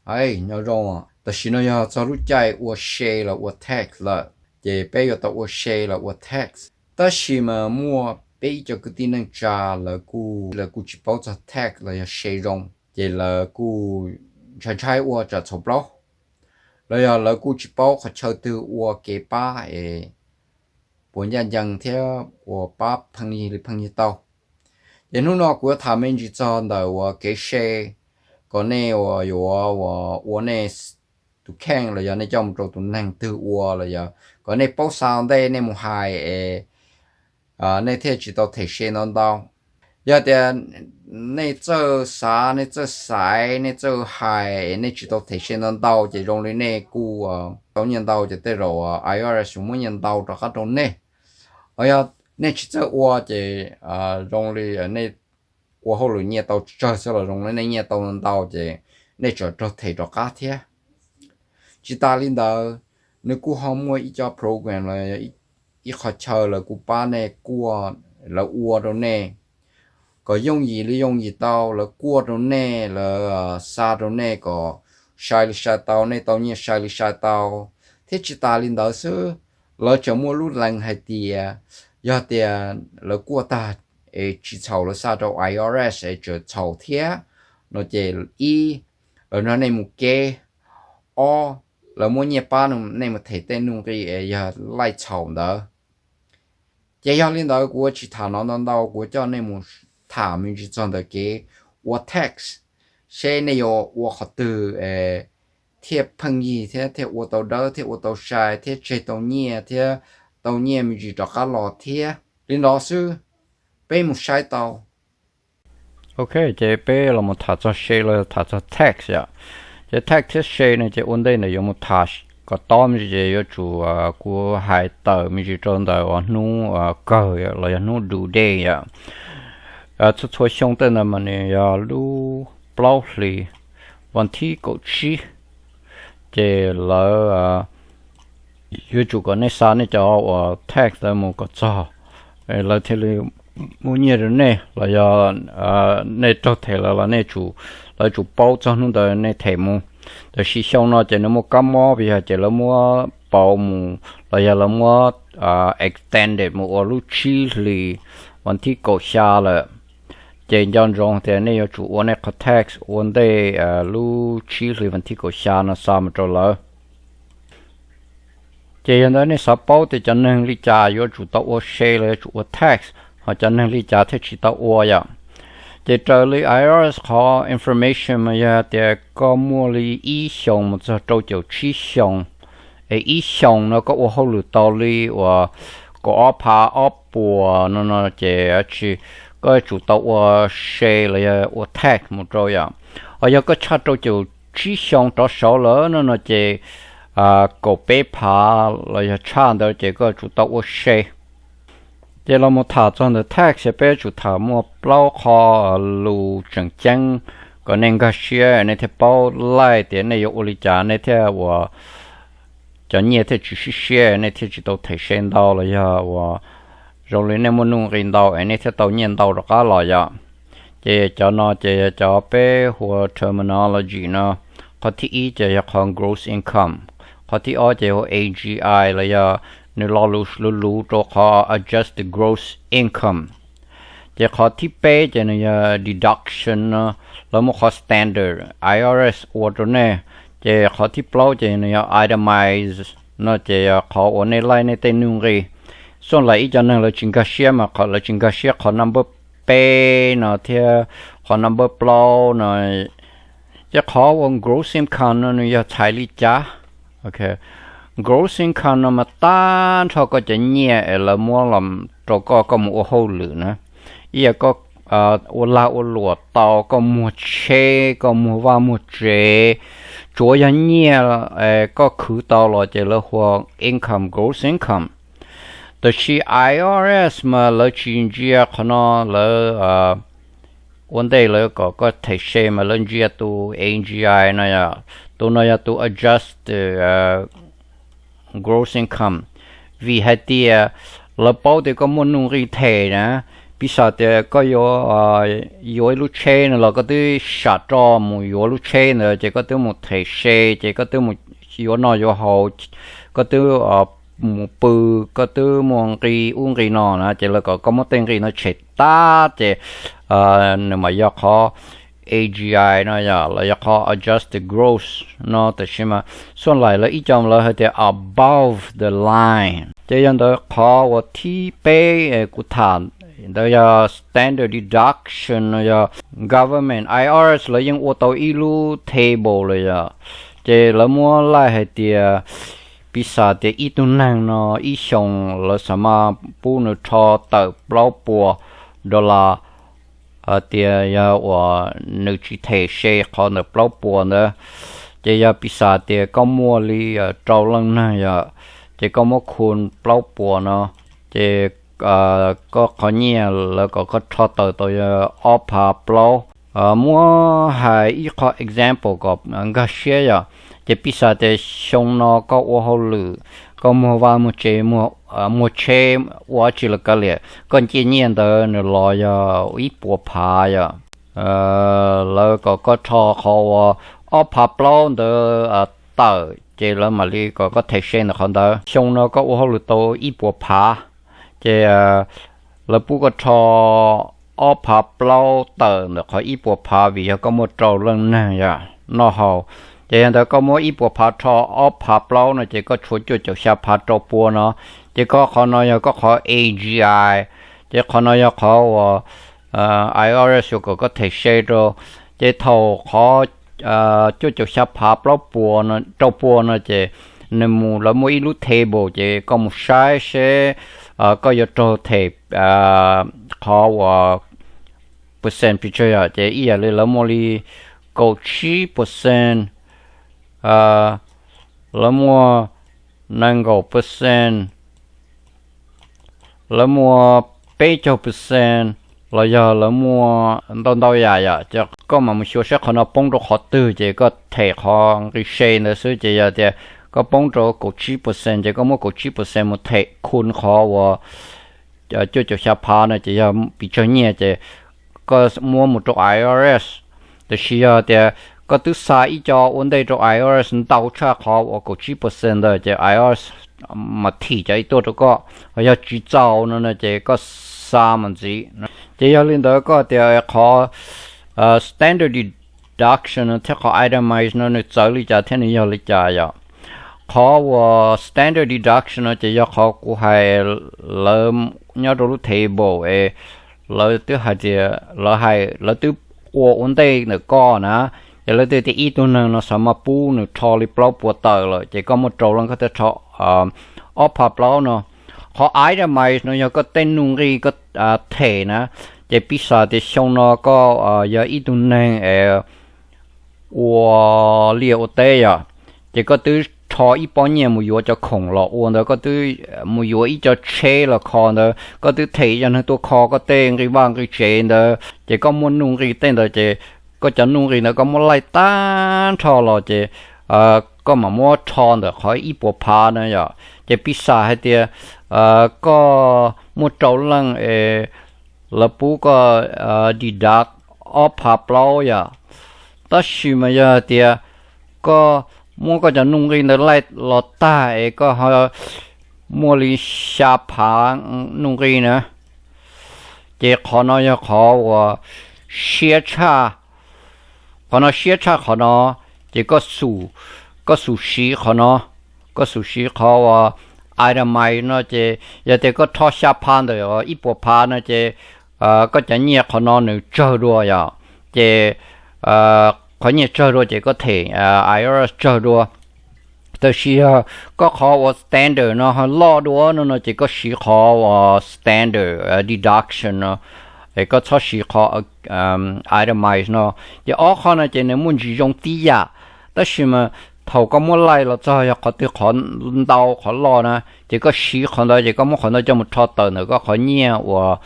Nyob zoo, tam sim no yog txog lub caij ua share los ua tax lawm, ces peb yuav tau ua share los ua tax. Tab sis mas muaj peb ib co kwv tij neej tsa, lawv kuj, lawv kuj tsis paub txog tax los yog share zoo, ces lawv kuj ntshai ntshai ua tsam txhaum plaub, los yog lawv kuj tsis paub qhov chaw twg ua kev pab es puas ncaj ncees thiab uas pab pheej yig li pheej yig tau. Ces hnub no kuv yuav tham me ntsis txog ntawm uas kev share, kom nej uas yuav uas ua nej tus kheej los yog nej coj mus rau tus neeg twg ua los yog kom nej paub xa ntej nej mus hais es nej thiaj tsis tau them share ntau ntau. Yog tias nej txawj xav, nej txawj xaiv, nej txawj hais es nej tsis tau them share ntau ntau ces zoo li nej kuj tau nyiaj ntau ces tej zaum I R S yuav muab nyiaj ntau rov qab rau nej. Ho yog nej tsis txawj ua ces zoo li nej ua hauj lwm nyiaj tau tsawg xwb los zoo li nej nyiaj tau ntau ces nej tseem raug them rov qab thiab. Tsis tas li ntawd, nws kuj ho muaj ib co program los ib qho chaw lawv kuj pab nej kuaj, lawv ua rau nej kom yooj yim li yooj yim tau, lawv kuaj rau nej, lawv xa rau nej kom sai li sai tau, nej tau nyiaj sai li sai tau. Thiab tsis tas li ntawd xwb, lawv tseem muaj lub lees hais tias yog tias lawv kuaj tag es tsis txhaum lawv xa rau I R S es tseem txhaum thiab no ces ib, lawv nrog nej mus kev, ob, lawv muab nyiaj pab nej mus them tej nuj nqi es yog laij txhaum ntawd. Ces yog li ntawd kuv yuav tsis tham no ntau ntau, kuv yuav coj nej mus tham me ntsis txog ntawm kev ua tax, seb nej yuav ua qhov twg thiaj pheej yig thiab thiaj ua tau dawb thiab ua tau sai thiab tseg tau nyiaj thiab tau nyiaj me ntsis rov qab los thiab. Li ntawd xwb, peb mus saib tau. Ok, ces peb los mus tham txog share los tham txog tax yom. Ces tax thiab share no ces ua ntej ntawm yuav mus tham kom tob me ntsis ces yuav tsum kuv hais tawm me ntsis rau ntawm uas hnub kawg los yog hnub due date yom. Txhua txhua xyoo tej ntawd mas nws yog lub plaub hlis, vas thib kaum tsib, ces lawv yuav tsum kom nej xa nej cov uas tax ntawd mus kom txog, lawv thiaj li muab nyiaj rau nej los yog nej raug them lawv los nej, lawv tsum paub txog hnub ntawd nej them mus. Tab sis xyoo no ces nws muaj kab mob vim yog ces lawv muab pauv mus los yog lawv muab extended mus ua lub tsib hlis, vas thib kaum xya lawm. Ces nco ntsoov tias nej yuav tsum ua nej qhov tax ua ntej lub tsib hlis vas thib kaum xya no xa mus rau lawv. Ces yog ntawd nej xav paub tias cov neeg li cas yuav tsum tau ua share los yuav tsum ua tax, ho cov neeg li cas thiaj tsis tau ua yom. Ces raws li I R S qhov information mas yog tias koj muaj li ib xyoos mus txog rau caum tsib xyoos, es ib xyoos no koj ua hauj lwm tau li uas kaum ob phav ob puas no no ces tsis, koj yuav tsum tau ua share los yog ua tax mus rau yom. Ho yog koj tshaj rau caum tsib xyoo rov saud lawm no no ces kaum peb phav los yog tshaj ntawd ces koj yuav tsum tau ua share. Ces los mus tham txog ntawm tax ces peb yuav tsum tham muaj plaub qho lus tseem ceeb kom nej nkag siab nej thiaj paub laij tias nej yuav ua li cas nej thiaj uas cov nyiaj thiaj tsis sib siab nej thiaj tsis tau them share ntau los yog uas zoo li nej muaj nuj nqi ntau es nej thiaj tau nyiaj ntau rov qab los yom. Ces cov no ces yog cov peb hu ua terminology no. Qhov thib ib ces yog qhov gross income, qhov thib ob ces hu ua A G I los yog nws lo lus luv luv rau qhov adjusted gross income. Ces qhov thib peb ces nws yog deduction no, lawv muab qhov standard I R S ua rau nej. Ces qhov thib plaub ces nws yog itemize no ces yog qhov uas nej laij nej tej nuj nqi. Xyov ib co neeg lawv tsis nkag siab mas lawv tsis nkag siab qhov number peb no thiab qhov number plaub no. Ces qhov uas gross income no nws yog txhais li cas? Gross income no mas tag nrho koj cov nyiaj es lawv muab los rau koj, koj mus ua hauj lwm na. Ib yam koj ua lag ua luam tau, koj muag tsheb, koj muag vaj muag tsev, tsuav yog nyiaj koj khwv tau los ces lawv hu ua income, gross income. Tab sis I R S mas lawv tsis ntsia qhov no, lawv ua ntej lawv kom koj them share mas lawv ntsia tus A G I no, tus no yog tus adjusted gross income. Vim hais tias lawv paub tias koj muaj nuj nqi them na, Piv xam tias koj yuav yuav ib lub tsheb no los koj twb sam roj mus yuav lub tsheb ntawd ces koj twb mus them se, ces koj twb mus yuav noj yuav haus, koj twb mus pw, koj twb muaj nqi ub nqi no na, ces lawv kom koj muab tej nqi no tshem tag ces nws mam yog qhov A G I no yog los yog qhov adjusted gross no, tab sis mas xuaj laim lawv ib co lawv hais tias above the line. Ces yog ntawd qhov uas thib peb kuv tham ntawd yog standard deduction no yog government I R S lawv yeej ua tau ib lub table lawm yom. Ces lawv muab laij hais tias piv xam tias ib tug neeg no ib xyoos lawv xav mas pub nws rho tawm plaub puas dollar, hais tias yog uas nws tsis them se qhov ntawm plaub puas ntawd, ces yog piv xam tias koj muaj li rau leej neeg yom, ces koj muab khu plaub puas no, ces koj qhov nyiaj lawv kom koj rho tawm tau yog ob phav plaub. Muab hais ib qho example kom nkag siab yom, ces piv xam tias xyoo no koj ua hauj lwm, koj muag vaj muag tsev, muag tsheb, ua tsi los kav liam, koj ncej nyiaj ntawd nws los yog ib puas phav yom. Lawv kom koj rho qhov uas ob phav plaub ntawd tawm ces lawv mam li kom koj them se ntawm qhov ntawd. Xyoo no koj ua hauj lwm tau ib puas phav, ces lawv pub koj rho ob phav plaub tawm ntawm qhov ib puas phav vim yog koj muaj rau leej neeg yom, noj haus. Ces yog ntawd koj muab ib puas phav rho ob phav plaub no ces koj tshuav cuaj caum xya phav rau pua no. Ces koj qhov no yog koj qhov A G I, ces qhov no yog qhov uas I R S yuav kom koj them se rau. Ces thaum qhov cuaj caum xya phav plaub puas, rau pua no ces nws mus lawv muaj ib lub table ces koj mus saib seb koj yuav raug them qhov uas percent pes tsawg yom. Ces ib yam li lawv muaj li kaum tsib percent, lawv muaj nees nkaum percent, lawv muaj peb caug percent, los yog lawv muaj ntau ntau yam yom. Ces koj mam mus xyuas seb qhov no poob rau qhov twg ces koj them qhov nqi se ntawd xwb. Ces yog tias koj poob rau kaum tsib percent ces koj muab kaum tsib percent mus them khu qhov uas cuaj caum xya phav no ces yog pes tsawg nyiaj ces koj muab mus rau I R S. Tiam sis yog tias koj twb xa ib co ua ntej rau I R S ntau tshaj qhov uas kaum tsib percent ntawd ces I R S mas thim cov ib tuaj rau koj, ho yog tsis txaus no no ces koj xa mas ntxiv. Ces yog li ntawd koj tias qhov standard deduction no thiab qhov itemized no nws txawv li cas thiab nws yog li cas yom. Qhov uas standard deduction no ces yog qhov kuv hais, lawv nyob rau lub table es lawv twb hais tias lawv hais lawv twb ua ua ntej ntawm koj na, ces lawv twb tias ib tug neeg no xav mas pub nws rho li plaub puas tawm lawm ces koj muaj rau leej koj thiaj rho ob phav plaub no. Qhov itemized no yog koj tej nuj nqi koj them na, ces piv xam tias xyoo no koj yog ib tug neeg es ua liaj ua teb yom, ces koj twb rho ib pob nyiaj mus yuav cov khoom los ua ntawd, koj twb mus yuav ib co tsheb los kho ntawd, koj twb them cov neeg tuaj kho koj tej nqi vaj nqi tsev ntawd, ces koj muaj nuj nqi tej ntawd ces koj cov nuj nqi ntawd koj muab laij tag nrho los ces koj mam muab rho ntawm qhov ib puas phav na yom. Ces piv xam hais tias koj muaj rau leej es lawv pub koj deduct ob phav plaub yom, tab sis mas yog hais tias koj muab koj cov nuj nqi ntawd laij los tag es koj ho muaj li xya phav nuj nqi na, ces qhov no yog qhov uas siab tshaj. Qhov no siab tshaj qhov no, ces koj xum, koj xum siv qhov no, koj xum siv qhov uas itemized no ces yog tias koj rho xya phav ntawm ib puas phav no ces koj cov nyiaj qhov no nws tsawg dua yom, ces qhov nyiaj tsawg dua ces koj them I R S tsawg dua. Tab sis yog koj qhov uas standard no ho loj dua no no ces koj siv qhov uas standard deduction no, es koj txhob siv qhov itemized no. Ces ob qhov no ces nws muaj ntsis zoo tib yam, tab sis mas thaum koj muab laij los txog yog qhov twg qhov ntau qhov loj na, ces koj siv qhov ntawd ces koj muab qhov ntawd coj mus rho tawm ntawm koj qhov nyiaj uas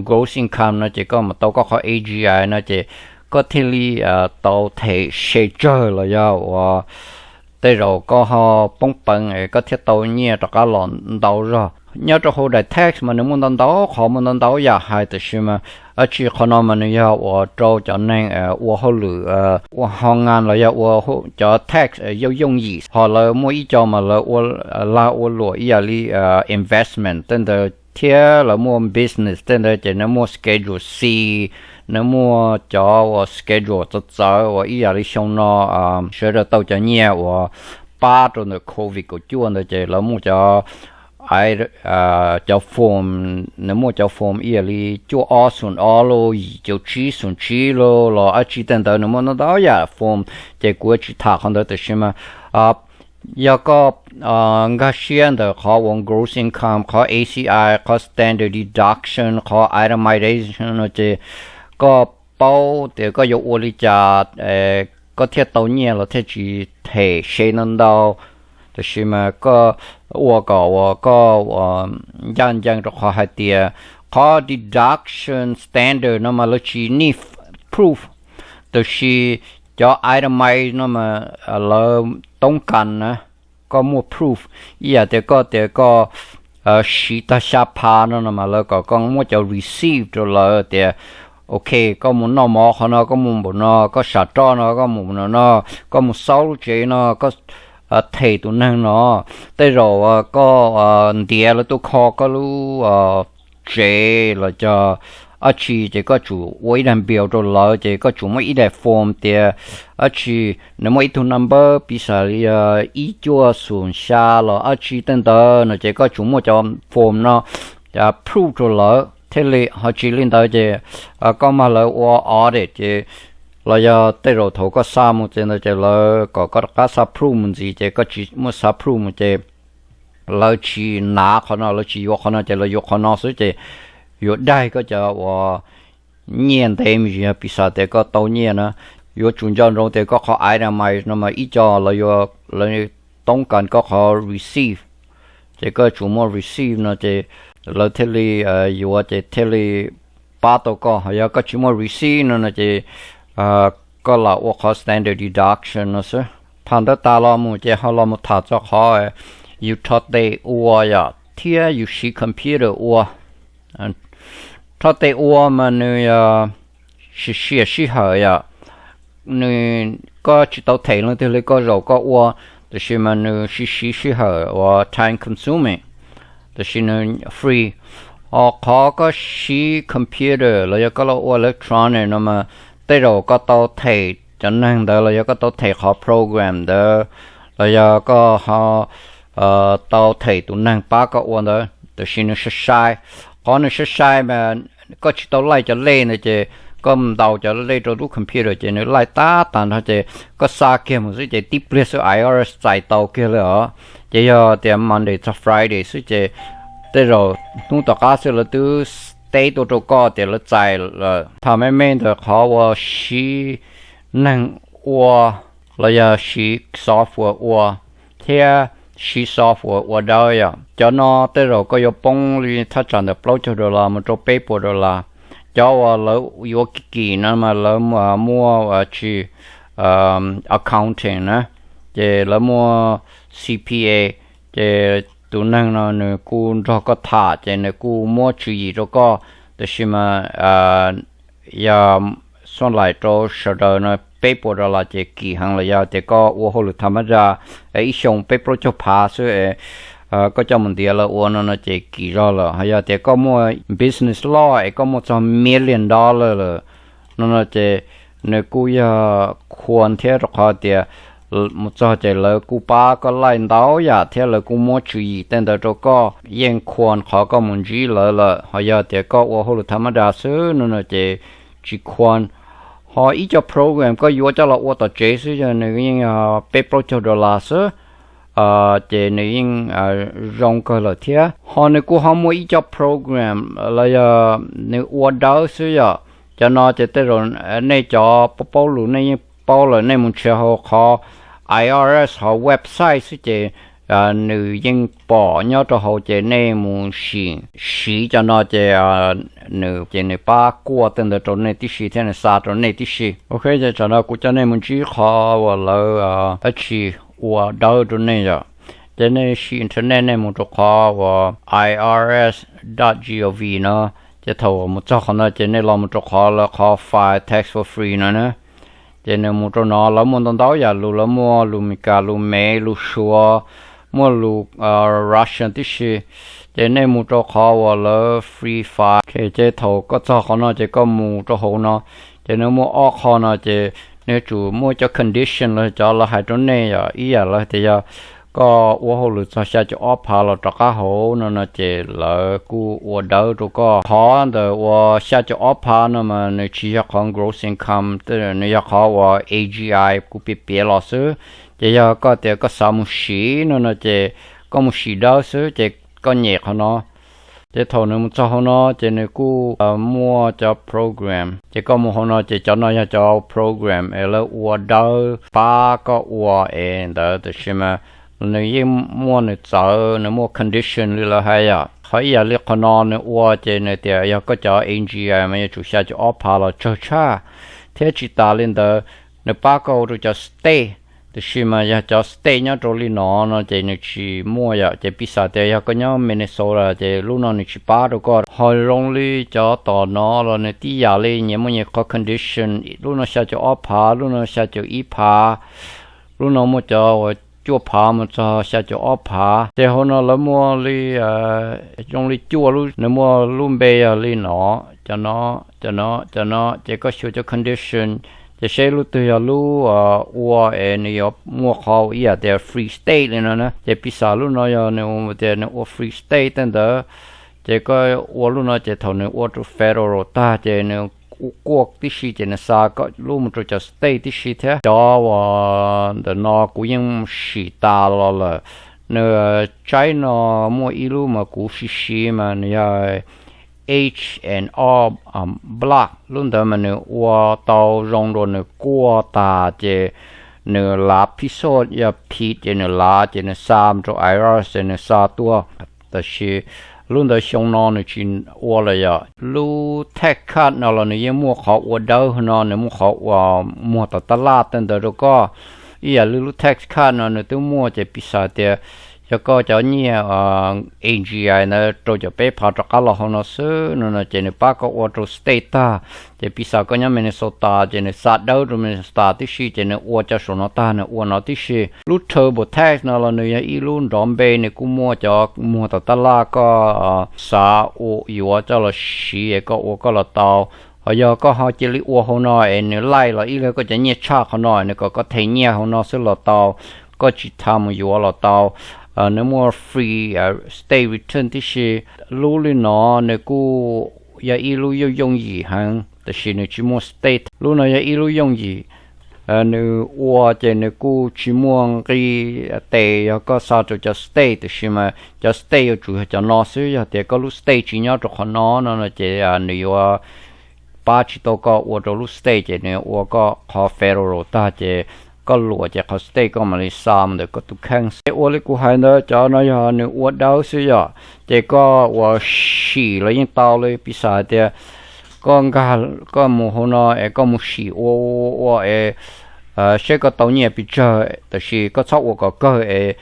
gross income no ces koj mam tau koj qhov A G I no ces koj thiaj li tau them se tsawg los yog uas tej zaum koj ho poob peev es koj thiaj tau nyiaj rov qab los ntau zog. Nyob rau hauv daim tax mas nws muaj ntau ntau qhov, muaj ntau ntau yam hais, tab sis mas dab tsi qhov no mas nws yog uas rau cov neeg ua hauj lwm ua hoo ngan los yog ua cov tax yooj yooj yim, ho lawv muaj ib co mas lawv ua lag ua luam ib yam li investment tej ntawd thiab lawv muaj business tej ntawd ces nws muaj Schedule C, nws muaj cov uas schedule txawv txawv uas ib yam li xyoo no sawv daws tau cov nyiaj uas pab rau ntawm covid kaum cuaj ntawd ces lawv muaj cov cov form, nws muaj cov form ib yam li cuaj ob xoom ob los yim caum tsib xoom tsib los los dab tsi tej ntawd, nws muaj ntau ntau yam form, ces kuv tsis tham qhov ntawd tab sis mas yog koj nkag siab ntawm qhov uas gross income, qhov A C I, qhov standard deduction, qhov itemization no ces koj paub tias koj yuav ua li cas koj thiaj tau nyiaj los thiaj tsis them se ntau ntau. Tab sis mas koj ua kom uas koj ncaj ncees rau qhov hais tias qhov deduction standard no mas lawv tsis need proof, tab sis cov itemize no mas lawv toob kas na, koj muaj proof. Ib yam tias koj tias koj siv tag xya phav no no mas lawv kom koj muab cov receipt rau lawv tias ok, koj mus noj mov qhov no, koj mus npaum no, koj sam roj no, koj mus no no, koj mus xauj lub tsev no, koj them tus neeg no, tej zaum koj ntiav lawv tuaj kho koj lub tsev los cog dab tsi ces koj tsum ua ib daim bill rau lawv, ces koj tsum muaj ib daim form tias dab tsi, nws muaj ib tug number piv xam li ib cuaj xoom xya los dab tsi tej ntawd no ces koj tsum muaj cov form no proof rau lawv thiaj li, ho tsis li ntawd ces koj mag lawv ua audit ces los yog tej zaum thaum koj xa mus ces ntawd ces lawv kom koj rov qab xa proof mus ntxiv ces koj tsis muaj xa proof mus ces lawv tsis hnav qhov no, lawv tsis yuav qhov no ces lawv yuav qhov no xwb ces yuav daig koj cov uas nyiaj ntev me ntsis. Yog piv xam tias koj tau nyiaj na, yuav tsum nco ntsoov tias koj qhov itemize no mas ib co lawv toob kas koj qhov receipt, ces koj tsum muaj receipt no ces lawv thiaj li yuav ces thiaj li pab tau koj. Ho yog koj tsis muaj receipt no no ces koj lam ua qhov standard deduction no xwb. Tham ntawd tas los mus ces ho los mus tham txog qhov yus rho tes ua yom thiab yus siv computer ua. Rho tes ua mas nws siav sij hawm yom, nws, koj tsis tau them leej twg li, koj zaum koj ua, tab sis mas nws siv siv sij hawm uas time consuming, tab sis nws free. Ho qhov koj siv computer los yog koj los ua electronic no mas tej zaum koj tau them cov neeg ntawd los yog koj tau them qhov program ntawd los yog koj ho tau them tus neeg pab koj ua ntawd, tab sis nws sai sai. Qhov nws sai sai mas koj tsis tau laij cov lej ntawd ces koj ntaus cov lej rau lub computer ces nws laij tab tas nrho ces koj xa kiag mus xwb ces tib pliag xwb I R S txais tau kiag li os. Ces yog tias Monday txog Friday xwb ces tej zaum hnub tom qab xwb lawv twb teb tuaj rau koj tias lawv txais lawm. Tham me me ntawm qhov uas siv neeg ua los yog siv software ua thiab siv software ua dawb yom. Cov no tej zaum koj yuav poob li thaj tsam ntawm plaub caug dollar mus rau peb puas dollar. Cov uas lawv yuav kim kim no mas lawv muaj tsis accounting na, ces lawv muaj C P A, ces tus neeg no nws kuj nrog koj tham ces nws kuj muab tswv yim rau koj, tab sis mas yog xuaj laim rau sawv daws no peb puas dollar ces kim heev, los yog tias koj ua hauj lwm tham mab zaj ib xyoo peb plaub caug phav xwb, koj coj mus ntiav lawv ua no no ces kim zog lawm. Ho yog tias koj muaj business loj es koj muaj txog million dollar lawm no no ces nws kuj yog khuam thiab, rau qhov tias mus txog ces lawv kuj pab koj laij ntau yam thiab lawv kuj muab tswv yim tej ntawd rau koj, yeej khuam qhov koj mus ntsib lawv lawm. Ho yog tias koj ua hauj lwm tham mab zaj xwb no no ces tsis khuam. Ho ib co program koj yuav coj los ua tom tsev xwb yog nws yeej peb plaub caug dollar xwb, ces nws yeej zoo kawg lawm thiab. Ho nws kuj ho muaj ib co program los yog nws ua dawb xwb yom. Cov no ces tej zaum nej cov paub paub lus nej yeej paub lawm, nej mus nrhiav hauv qhov I R S hauv website xwb ces nws yeej pom nyob rau hauv ces nej mus sim siv cov no ces nws ces nws pab kuaj tej ntawd rau nej tib si thiab nws xa rau nej tib si. Ok, ces tsam no kuv coj nej mus ntsib qhov uas lawv dab tsi ua dawb rau nej yom. Ces nej siv internet nej mus rau qhov uas I R S dot gov no, ces thaum mus txog qhov no ces nej los mus rau qhov lawv qhov file tax for free no na. Ces nws mus rau no lawv muaj ntau ntau yam lus, lawv muaj lus Meskas, lus Mev, lus Suav, muaj lus Russian tib si. Ces nej mus rau qhov uas lawv free file. Ces thaum koj txog qhov no ces koj mus rau hauv no, ces nws muaj ob qho no ces nws yuav tsum muaj cov condition los cov lawv hais rau nej yom, ib yam lawv tias yog koj ua hauj lwm txog xya caum ob phav los rov qab hauv no no ces lawv kuj ua dawb rau koj. Qhov ntawm uas xya caum ob phav no mas nws tsis yog qhov gross income, nws yog qhov uas A G I kuv piav piav los xwb. Ces yog koj tias koj xav mus siv no no ces koj mus siv dawb xwb ces koj nyem qhov no. Ces thaum nws mus txog hauv no ces nws kuj muaj cov program, ces koj mus hauv no ces cov no yog cov program es lawv ua dawb pab koj ua es ntawd, tab sis mas nws yeej muaj nws txawv, nws muaj condition li lawv hais yom. Qhov ib yam li qhov no nws ua ces nws tias yog koj cov A G I mas yuav tsum xya caum ob phav los tsawg tshaj, thiab tsis tas li ntawd nws pab koj ua rau cov state, tab sis mas yog cov state nyob rau li no no ces nws tsis muaj yom. Ces piv xam tias yog koj nyob Minnesota ces lub no nws tsis pab rau koj. Ho zoo li cov tom no los nws tib yam li nyias muaj nyias qhov condition, lub no xya caum ob phav, lub no xya caum ib phav, lub no muaj cov uas cuaj phav mus txog xya caum ob phav. Ces hauv no lawv muaj li zoo li cuaj lub, nws muaj lub npe yog li no, cov no, cov no, cov no, ces koj xyuas cov condition, ces seb lub twg yog lub ua es nws yuav muaj qhov ib yam tias free state li no na. Ces piv xam lub no yog nws tias nws ua free state tej ntawd, ces koj ua lub no ces thaum nws ua rau federal tag ces nws quaj tib si ces nws xa koj lub mus rau cov state tib si thiab. Cov uas ntawm no kuv yeej sim tas los lawm. Nws tsaib no muaj ib lub mas kuv siv siv mas nws yog H and R Block, lub ntawd mas nws ua tau zoo dua, nws quaj tas ces nws lav pixel yog phim ces nws lav ces nws xa rau I R S es nws xa tuaj. Tab sis lub ntawd xyoo no nws tsis ua lawm yom. Lub tax cut no los nws yeej muaj qhov ua dawb no, nws muaj qhov uas muag tom tab laj tej ntawd rau koj. Ib yam li lub tax cut no nws twb muaj ces piv xam tias yog koj cov nyiaj A G I ntawd rau caum peb phav rov qab los hauv no xwb no no ces nws pab koj ua rau state tag. Ces piv xam koj nyob Minnesota ces nws xa dawb rau Minnesota tib si ces nws ua cov saum no tag nws ua no tib si. Lub TurboTax no los nws yog ib lub nrov npe, nws kuj muaj cov muag tom tab laj koj xav ua yuav coj los siv es koj ua koj los tau. Ho yog koj ho cia li ua hauv no es nws laij los ib leeg koj cov nyiaj tshaj qhov no nws kom koj them nyiaj hauv no xwb los tau, koj tsis tas mus yuav los tau. Nws muaj free state return tib si. Lub li no nws kuj yog ib lub yooj yooj yim heev tab sis nws tsis muaj state. Lub no yog ib lub yooj yim, nws ua ces nws kuj tsis muaj nqi tes yog koj xa rau cov state, tab sis mas cov state yuav tsum yog cov no xwb. Yog tias koj lub state tsis nyob rau qhov no no no ces nws yuav pab tsis tau koj ua rau lub state ces nws yuav ua koj qhov federal tag ces koj luam ces qhov state koj mam li xa mus ntawm koj tus kheej. Ces ua li kuv hais ntawd cov no yog nws ua dawb xwb yom. Ces koj ua sim los yeej tau li, piv xam hais tias koj nkag, koj mus hauv no es koj mus sim ua ua ua es seb koj tau nyiaj pes tsawg, tab sis koj txhob ua kom kawg es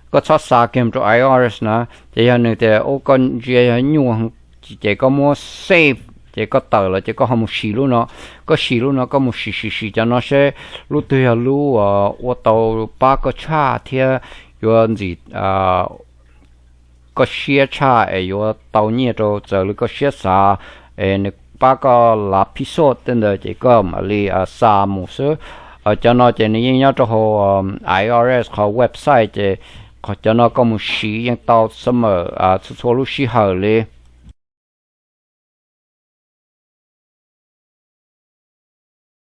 koj txhob xa kiag rau I R S na. Ces yog nws tias ua koj ntsia yog nyuaj ces koj muab save ces koj tawm los ces koj ho mus sim lub no. Koj sim lub no koj mus sim sim sim cov no seb lub twg yog lub ua tau pab koj tshaj thiab yuav ntxim koj siab tshaj es yuav tau nyiaj rau txawv li koj siab xav es nws pab koj lav pixel tej ntawd ces koj mam li xa mus xwb. Cov no ces nws yeej nyob rau hauv I R S qhov website ces cov no koj mus siv yeej tau xab mawm txhua txhua lub sij hawm li.